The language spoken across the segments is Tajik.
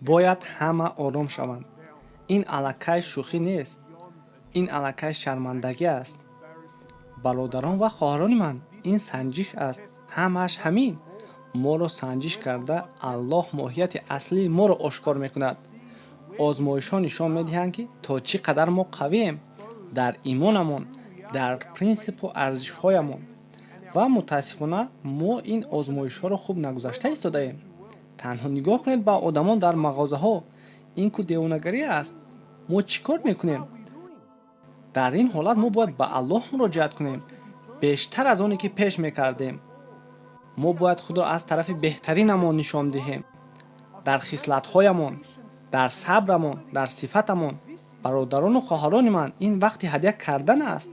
Бояд ҳама ором шаванд. Ин аллакай шӯхӣ нест, ин аллакай шармандагӣ аст. Бародарон ва хоҳарони ман, ин санҷиш аст. Ҳамааш ҳамин. Моро санҷиш карда, Аллоҳ моҳияти аслии моро ошкор мекунад. Озмоишҳо нишон медиҳанд, ки то чӣ қадар мо қавием дар имонамон, дар принсипу арзишҳоямон. Ва мутаассифона мо ин озмоишҳоро хуб нагузашта истодаем. Танҳо нигоҳ кунед ба одамон дар мағозаҳо. Ин ку девонагарӣ аст. Мо чӣ кор мекунем? Дар ин ҳолат мо бояд ба Аллоҳ муроҷиат кунем, бештар аз оне ки пеш мекардем. Мо бояд худро аз тарафи беҳтаринамон нишон диҳем, дар хислатҳоямон, дар сабрамон, дар сифатамон. Бародарону хоҳарони ман, ин вақти ҳадя кардан аст,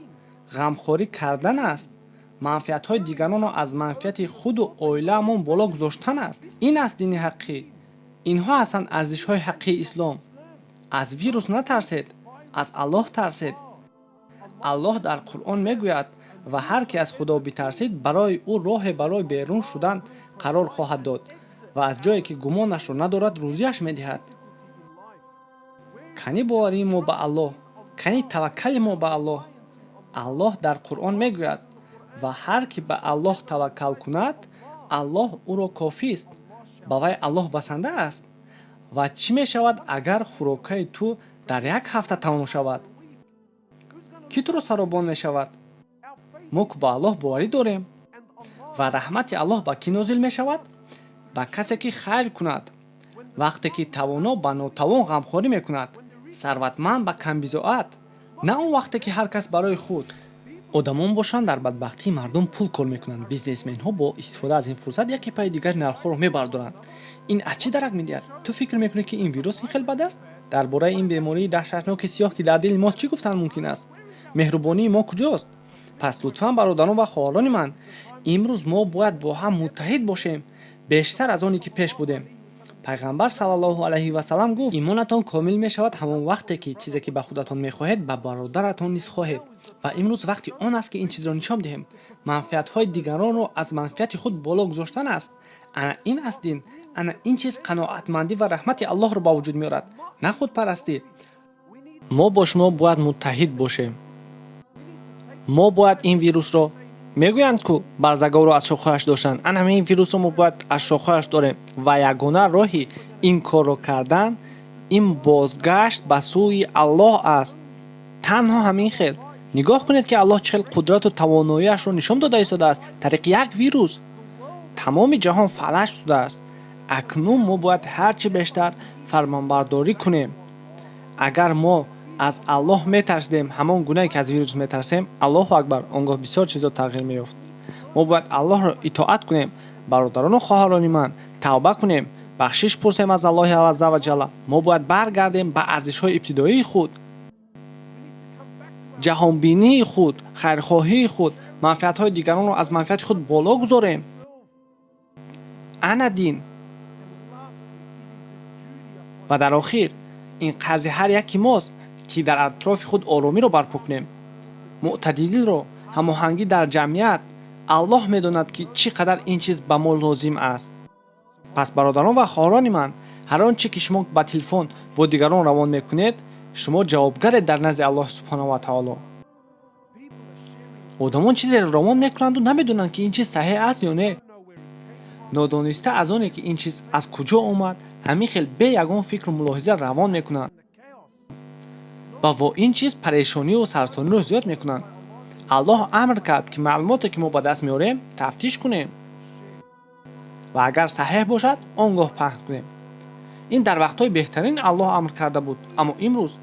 ғамхорӣ кардан аст, манфиатҳои дигаронро аз манфиати худу оилаамон боло гузоштан аст. Ин аст дини ҳақиқӣ. Инҳо ҳастанд арзишҳои ҳақиқии ислом. Аз вирус натарсед, аз Аллоҳ тарсед. Аллоҳ дар Қуръон мегӯяд: ва ҳар ки аз Худо битарсид, барои ӯ роҳе барои берун шудан қарор хоҳад дод ва аз ҷое ки гумонашро надорад, рӯзиаш медиҳад. Кани боварии мо ба Аллоҳ, кани таваккали мо ба Аллоҳ? Аллоҳ дар Қуръон мегӯяд: ва ҳар ки ба Аллоҳ таваккал кунад, Аллоҳ ӯро кофист. Ба вай Аллоҳ басанда аст. Ва чӣ мешавад, агар хӯрокаи ту дар як ҳафта тамом шавад? Кӣ туро саробон мешавад? Мо ку ба Аллоҳ боварӣ дорем. Ва раҳмати Аллоҳ ба кӣ нозил мешавад? Ба касе ки хайр кунад. Вақте ки тавоно ба нотавон ғамхорӣ мекунад, сарватманд ба камбизоат, на он вақте ки ҳар кас барои худ. Одамон бошанд, дар бадбахтии мардум пул кор мекунанд. Бизнесменҳо бо истифода аз ин фурсат яке пайи дигари нархҳоро мебардоранд. Ин аз чӣ дарак медиҳад? Ту фикр мекунӣ, ки ин вирус ин хел бад аст? Дар бораи ин бемории даҳшатноки сиёҳ, ки дар дили мост, чӣ гуфтан мумкин аст? Меҳрубонии мо куҷост? Пас лутфан, бародарон ва хоҳарони ман, имрӯз мо бояд бо ҳам муттаҳид бошем, бештар аз оне ки пеш будем. Пайғамбар саллаллоҳу алайҳи васаллам гуфт: имонатон комил мешавад ҳамон вақте ки чизе ки ба худатон мехоҳед, ба бародаратон низ хоҳед. Ва имрӯз вақти он аст, ки ин чизро нишон диҳем. Манфиатҳои дигаронро аз манфиати худ боло гузоштан аст. Ана ин аст дин. Ана ин чиз қаноатмандӣ ва раҳмати Аллоҳро ба вуҷуд меорад, на худпарастӣ. Мо бо шумо бояд муттаҳид бошем. Мо бояд ин вирусро, мегӯянд ку, барзаговро аз шохҳояш доштанд, ана ҳамин вирусро мо бояд аз шохҳояш дорем. Ва ягона роҳи ин корро кардан ин бозгашт ба сӯи Аллоҳ аст. Танҳо ҳамин хел. Нигоҳ кунед, ки Аллоҳ чӣ хел қудрату тавоноиашро нишон дода истодааст тариқи як вирус. Тамоми ҷаҳон фалаҷ шудааст. Акнун мо бояд ҳарчи бештар фармонбардорӣ кунем. Агар мо аз Аллоҳ метарсидем ҳамон гунае ки аз вирус метарсем, Аллоҳу акбар, он гоҳ бисёр чизо тағйир меёфт. Мо бояд Аллоҳро итоат кунем. Бародарону хоҳарони ман, тавба кунем, бахшиш пурсем аз Аллоҳи азза ва ҷалла. Мо бояд баргардем ба арзишҳои ибтидоии худ, ҷаҳонбинии худ, хайрхоҳии худ, манфиатҳои дигаронро аз манфиати худ боло гузорем. Ана дин. Ва дар охир ин қарзи ҳар яки мост, ки дар атрофи худ оромиро барпо кунем, мӯътадилиро, ҳамоҳангӣ дар ҷамъият. Аллоҳ медонад, ки чӣ қадар ин чиз ба мо лозим аст. Пас, бародарон ва хоҳарони ман, ҳар он чӣ ки шумо ба телефон бо дигарон равон мекунед, шумо ҷавобгаред дар назди Аллоҳ субҳонаҳу ва таоло. Одамон чизеро равон мекунанду намедонанд, ки ин чиз саҳеҳ аст ё не. Нодониста аз оне ки ин чиз аз куҷо омад, ҳамин хел бе ягон фикру мулоҳиза равон мекунанд ва во ин чиз парешонию сарсониро зиёд мекунанд. Аллоҳ амр кард, ки маълумоте ки мо ба даст меорем, тафтиш кунем ва агар саҳеҳ бошад, он гоҳ паҳн кунем. Ин дар вақтҳои беҳтарин Аллоҳ амр карда буд, аммо имрӯз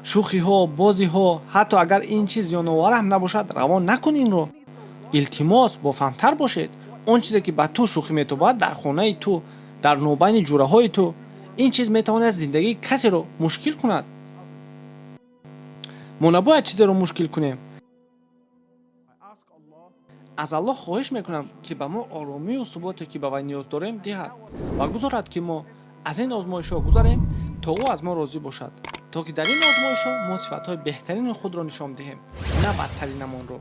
шӯхиҳо, бозиҳо, ҳатто агар ин чиз зиёновар ҳам набошад, равон накун инро. Илтимос, бофаҳмтар бошед. Он чизе ки ба ту шӯхӣ метобад, дар хонаи ту, дар нобайни ҷураҳои ту, ин чиз метавонад зиндагии касеро мушкил кунад. Мо набояд чизеро мушкил кунем. Аз Аллоҳ хоҳиш мекунам, ки ба мо оромию суботе, ки ба вай ниёз дорем, диҳад ва гузорад, ки мо аз ин озмоишҳо гузарем, то ӯ аз мо розӣ бошад, то ки дар ин озмоишҳо мо сифатҳои беҳтарини худро нишон диҳем, на бадтаринамонро.